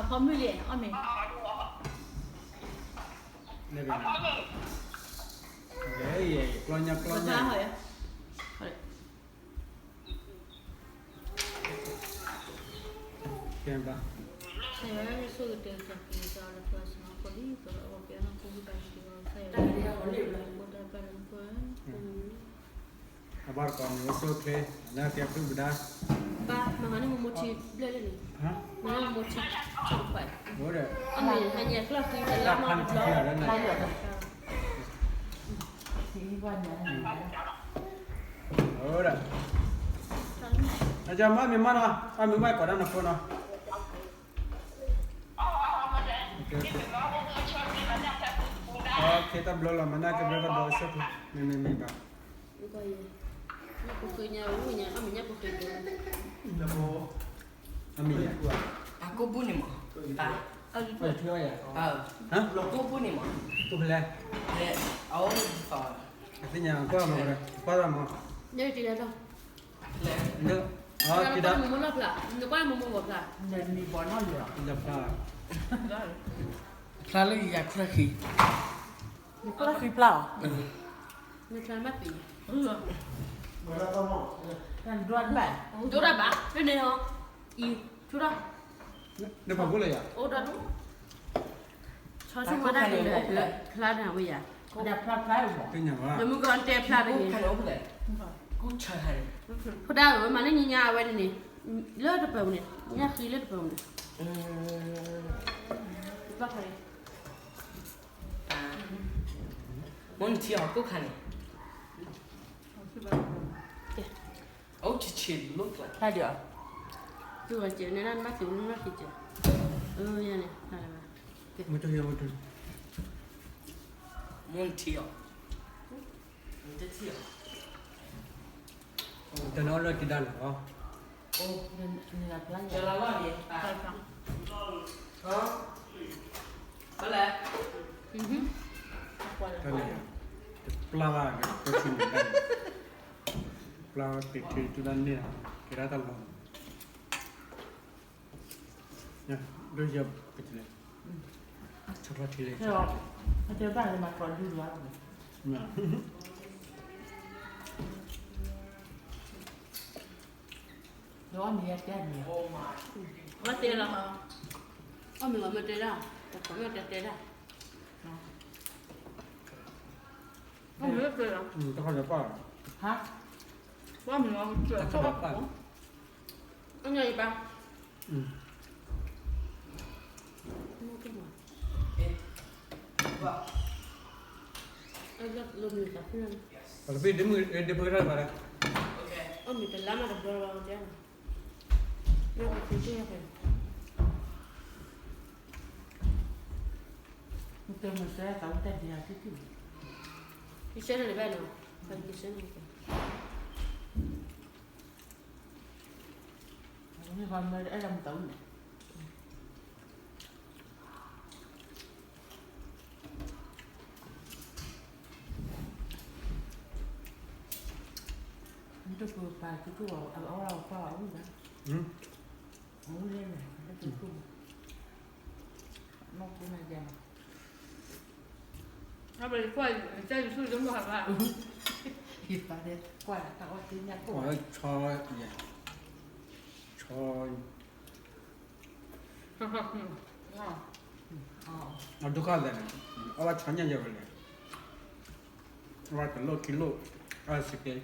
ဟီမုၢ်လံ အီၣ်မ့ၤ, န့ၣ်, ကျီညါကျီညါ, ကဲဘၣ်, အဘၣ်တကိးမ့ၢ်အိၣ်ဆိၣ်ချ့, လၢကဲဖုၣ်ပဒါ, ဘၣ်မၤန့ၣ်မ့ၢ်မိၢ်ထံဘျဲၣ်လၢန့ၣ်, မ့ၢ်မိၢ်ထံ, အိၣ်ဒီး, အမ့ၢ်ဟဲညါကျီၢ်သံလၢလါမီၢ်တဘျီ, အိၣ်ဒီး, အမ့ၢ်မ့ၢ်မးနီၤ, အမ့ၢ်မ့ၢ်ကိးဒၣ်နဖိနီၤ, တဘျီလီၤ မၤန့ၢ်ကဘျီတဘျီဆိၣ်ချ့, မ့မ့ၢ်မ့ၢ်ဘၣ်, အမ့ၢ်ယါ, အကိၢ်ပူၤန့ၣ်မး, ကိၢ်ပူၤန့ၣ်မး, ကိၢ်ဖဲလဲၣ်, အသ့ၣ်ညါ ကွၢ်မး, ကွၢ်မး, နကွၢ်မးမးလီၤဖျါ, နကွၢ်မးမးဂီၤဖျါ, ဖျါလၢယၤချၢၣ်ဃံ, နချၢၣ်ဃံဖျါအီၤ, နချၢၣ်မးပံၤ, ဒိၣ်ဒၣ်ဘၣ်, ဒိၣ်ဒၣ်ဘၣ်, ဖဲန့ၣ်ဟီ, အံၤ, ထူထီၣ်, နပာ်ဖှိၣ်လၢယၤ, အိၣ်ဒီးဒိၣ်, ဆီဆိကမိၣ်ဒၣ်န့ၣ်လၢဖျါန့ၣ်ဝဲယၤ, ဖျါဖျါ, နမုၢ်ကီၢ်တဲဖျါတဂ့ၤ, ဖိဒါဧၢ မၤန့ၢ်ညါအဝဲန့ၣ်န့ၣ်, လၢတပၢၤပူၤန့ၣ်, ညၣ်ဃံလၢတပၢၤပူၤန့ၣ်, ဘၣ်ဖဲ မ့ၢ်နထံၣ်အီၤကိၣ်ခါန့ၣ်, အိၣ်ဆံးဆံးလိာ်ကျါ, တၢ်ဒံးအီၤ, သူဝဲကဲန့ၣ် နဘၣ်သူနဘၣ်ကဲ, အၢ ယၤန့ၣ်, မ့ၢ်နထံၣ်အီၤ, မ့ၢ်နထံၣ်အီၤ, တနီၤလၢက့ၤဒါလီၤ, အိၣ်, ကလၤလီၤန့ၣ်, ဘၣ်လဲၣ်, တပျၢ်ဘၣ်, ပျၢ်ဘၣ်က့ၤထံန့ၣ်, ပျၢ်ဘၣ်က့ၤထံတုၤလၢန့ၣ်, ကဲဒၣ်တၢ်လီၤ, ဒိၣ်ယဲၢ်ကလဲၣ်, ဆီချီထံလဲၣ်, အတဲဘၣ်လၢမၤကီးဒုလီၤ, ဒီးအီၣ်မ့ၤယတဲန့ၣ်, ဘၣ်တဲလီၤ, အီၣ်မ့ၤလီၤမ့ၢ်တဲဒၣ်, တခီမ့ၢ်တဲတဲဒၣ်, အီၣ်မ့ၤလီၤ, တခီလၢပၢ်, ဟါ, အီၣ်မ့ၤလီၤ, တခီလၢပၢ်, အီၣ်မ့ၤလီၤ, ပှၤတဘ့ၣ်ဒ့မုၣ်ဒ့ဖိတၢ်ဘၣ်လဲၣ်, အီၣ်မ့ၤတလါမးတဘျီလီၤ, တဲ, မ့ၢ်တဲမ့ၢ်တဲသးဝံၣ်တၢ်ဒံးဧါ, ကဆှၢန့ၢ်တဘၣ်နီၤ, ကဆှၢန့ၢ်, မ့ၢ်ပှၤမၢအဲၣ်ဒိးမ့ၢ်သးဝံၣ်န့ၣ်, မ့ၢ်တပၢၤပာ်ကကၢၢ်အီၤ အဝဲအီၣ်ကွၢ်အီၤဝံၣ်ဘၣ်, အဝံၣ်လဲၣ်န့ၣ် တကၢၢ်, နီၢ်ကိးနၤယၤန့ၣ်, အဝဲကွၢ်ကစၢ်ယ့ၣ်ၡူးလၢမုၢ်ဟါဘၣ်, ယပာ်တဲကွၢ်တၢ်အီၣ်သ့ၣ်ညါကိၣ်, ဆီ, ဆီ, အဒိၣ်ခါလဲၣ်န့ၣ်, အဝဲဆီညၣ်ယဲဝဲလဲၣ်, အဝဲတလိၣ်ခံလိၣ်, အဝဲစကဲ,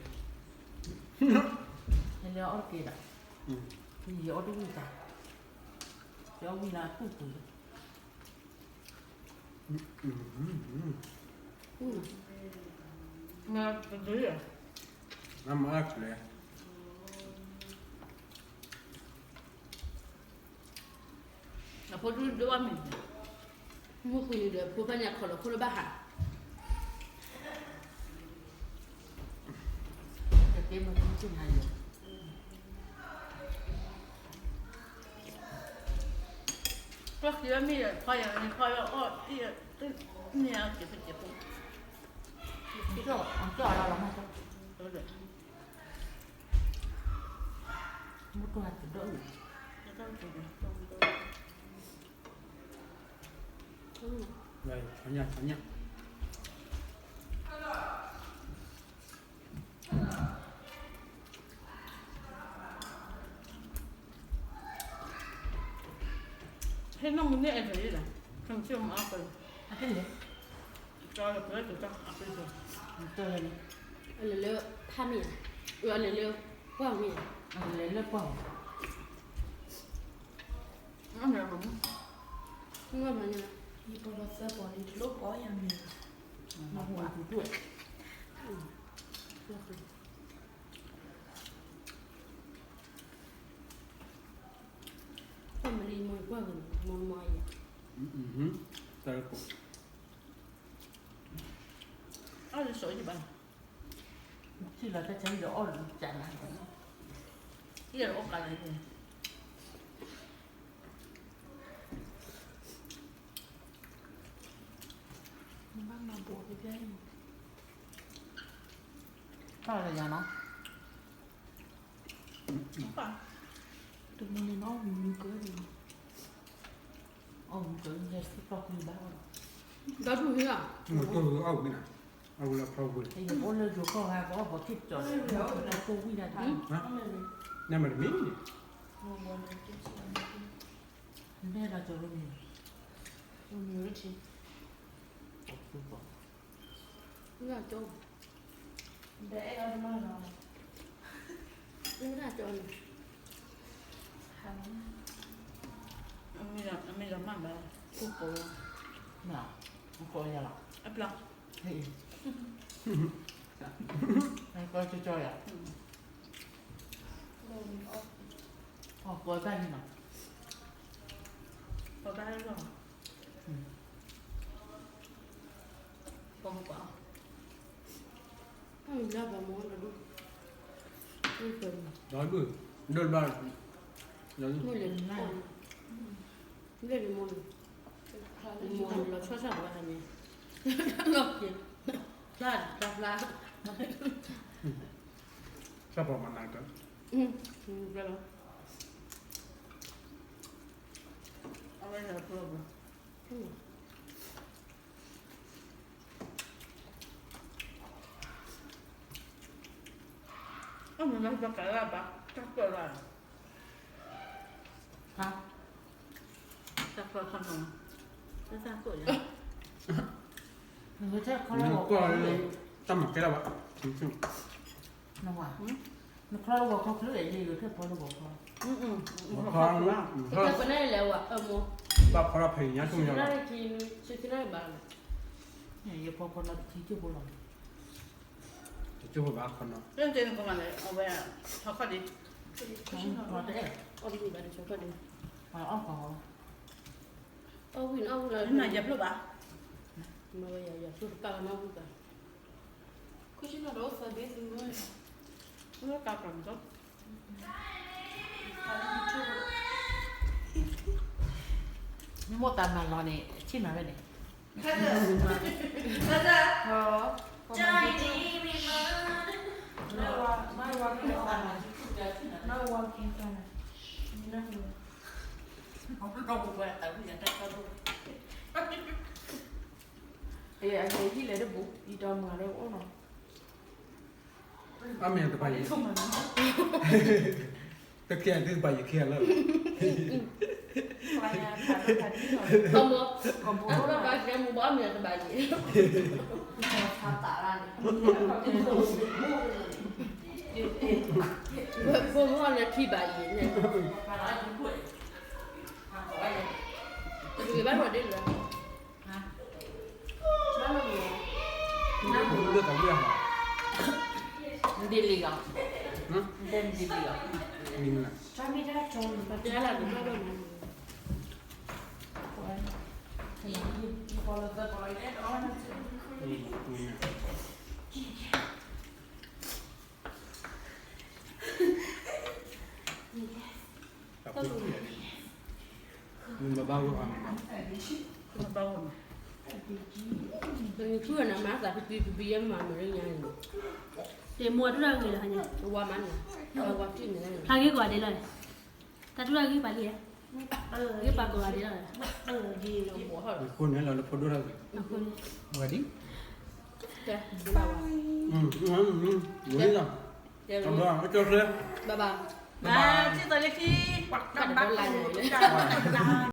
နလဲၤအီၣ်တက့ၢ်ဒီး, ယအီၣ်တဝံၣ်တၢ်, ယအီၣ်ဝံၣ်လၢအတူၢ်ပူၤလီၤ, မၤအါကလဲၣ်, အဖိဒိၣ်ဒိၣ်ဘၣ်မ့ၢ်, မုၢ်ဃုနံၤဒီး ဖိဖးညါခီလီၤခိၣ်လၢဘၣ်ဟး, တက့ၢ်မ့ၢ်တမ့ၢ်က့ၤနၤယီၤ, ပှၤခံဂၤမ့ၢ်ယၤ ဖးယၤန့ၣ် ဖးယၤအီၣ်အံၣ်, မ့ၢ်အကဲးဖဲကဲးဖိ, ကၠီၣ်အီၤလီၤလီၤမး, မ့ၢ်ကွၢ်တဒိၣ်န့ၣ်, တၢ်တဒိၣ်န့ၣ် ညၣ် ညၣ် ဟဲနီၢ်မူန့ၢ်အဲၣ်တၢ်လံလီၤ, ခမ့ၢ်မၤအီၣ်ပၢၢ်, အဟဲလဲၣ်, ကၠီလၢပှဲၤကၠီ အပှဲၤကၠီ, အလဲၤလၢဖးမ့ၢ်ဧါ, အလဲၤလၢပှၢ်မ့ၢ်ဧါ, အလဲၤလၢပှၢ်မ့ၢ်, ယပီၤလီၤသၢပီၤလံ တလိၣ်ပီၤယၤမ့ၢ်ဧါ, မၤဟူတူၢ်တူၢ် ပှၢ်မလံမီၢ်ကွၢ်ဂ့ၤ မီၢ်မီၢ်ယၤ, တၢ်ကီ, အီၣ်လၢစီၤယဘၣ်, ထံၣ်လီၤတၢ်ဆါဟံၣ်ဒီးအီၣ်လၢကၢ်နၤ, ဟံၣ်လီၤအီၣ်ကၢ်နၤ, နဘၣ်မၤဘိးဖဲဖဲအံၤ, ပၢ်လၢယၤနီၤ, တမံၤန့ၣ်နီၤ မုၢ်ကၢန့ၣ်, အီၣ်မုၢ်ကၢန့ၣ် စံၣ်ပျီၢ်ကွံဘၣ်, ဒီဒူၣ်ဟံၣ်ဧါ, မုၢ်ကၢအီၣ်ဝံၤနၤ, အဝံၤလၢဖီဝံၤ, အိၣ်လၢယိၤကီၢ်ဂၤ ကအီၣ်ပီၤထံၣ်ကၠီၤန့ၣ် ကိၢ်ဝံၤဒၣ်တၢ်, နမ့ၢ်တမံၤန့ၣ်, နမ့ၢ်လီၤကၠီၤရိမ့ၤ, ရိမ့ၤရထံ, လၢကၠီ, ဒီးအဲၣ်အီၤတမံၤလီၤ, လၢကၠီန့ၣ်, အမ့ၢ်လီၤမၢ်ဘၣ်, ကိၢ်ကိး, ကိးယၤလီၤ, အပျီ, ကိးကၠီကၠီယၤ, ကိးဘၣ်န့ၣ်လီၤ, ကိးဘၣ်လီၤ, ကိးမကွၢ်, ဒီဒူၣ်, ဒိၣ်ဘၣ်, မ့ၢ်လဲၣ်, မ့ၢ်လဲၣ်, မ့ၢ်လဲၣ်, လီၤဆီၣ်ဆီၣ်ပှၤဟါန့ၣ်, လီၤက့ၤ, ဖျါ, ဖျါ, ဖျါ, ဆီၣ်ပှၤမၤနၤကတၢၢ်, ကဲလီၤ, အဝဲန့ၣ်အကျိၤဘၣ်, အမ့ၢ်လၢပကလၢဘၣ် တၢ်ကွၢ်လၢ်, တၢ်ကွၢ်ခီနီၤ, တၢ်ကွၢ်ယၤ, နကွၢ်လၢ တၢ်မၤကဲလၢ်ဘၣ်, နဝၤ, နချီလၢဂီၤခီချၢဒီး ယယိၤထၢၣ်ဖီလၢဂီၤခီ, ဂီၤခီ, ဘၣ်ဖီတၢ်ဖံးညါဆိမိၣ်, ယဖီခီနီၤတထံၣ်ကၠိဖိလီၤ, တကၠိဖိဘၣ်ခီနီၤ, အဝဲ, ထီခီၣ်ဒ့, အီၣ်ဝံၣ်ဘၣ်, အီၣ်ဝံၣ်လီၤ, မ့ၢ်ယၤဖျိဘၣ်, မ့ၢ်ယၤဖျိတကးလီၤမ့ၢ်ဝံၣ်ဘၣ်, မ့ၢ်မိၢ်တၢ်မၤလီၤန့ၣ် ဆ့ၣ်နီၤဝဲန့ၣ်, အဟဲဟံၣ်လဲၤတဘူး အံၤတီမုၢ်ဒီးအိၣ်နီၤ, အမ့ၢ်တဘၣ်ယံၤ, တကဲဒ်တဘၣ်ယံၤခဲလၢာ်, အမ့ၢ်တဘၣ်ယံၤ, ဖိမုၣ်လၢထံဘၣ်ယံၤန့ၣ်, ဘၣ်ဒ်လဲၣ်, ဒ်လံဂၤ, ဒ်လံဂၤ, နဘၣ်ဂီၢ်, နဘၣ်ဂီၢ်, နထူၣ်နမၤသးပပံပပံယဲမၤမ့ၢ်လၢညါန့ၣ်, တမူအထူၣ်တၢ်ဂ့ၤလၢဟါညါ, ဝါမးန့ၣ်, ဝါတံၢ်န့ၣ်, ဖျါဂ့ၤကွၢ်ဒဲးလီၤ, တၢ်ထူၣ်တၢ်ဂ့ၤပာ်လံဧါ ဂ့ၢ်ပာ်ကိးဂၤဒဲးလီၤ, အဃိန့ၣ်လီၤလၢဖိဒိၣ်တၢ်ဂ့ၤ, ဝဲဒ်, ဝဲဒ်လီၤ, အဘျီအကၠီချၢ, ဘၣ်ဘၣ်, ဘၣ်, ကၠီသးလၢခံ, ပှၤတဘၣ်လၢ်လၢ်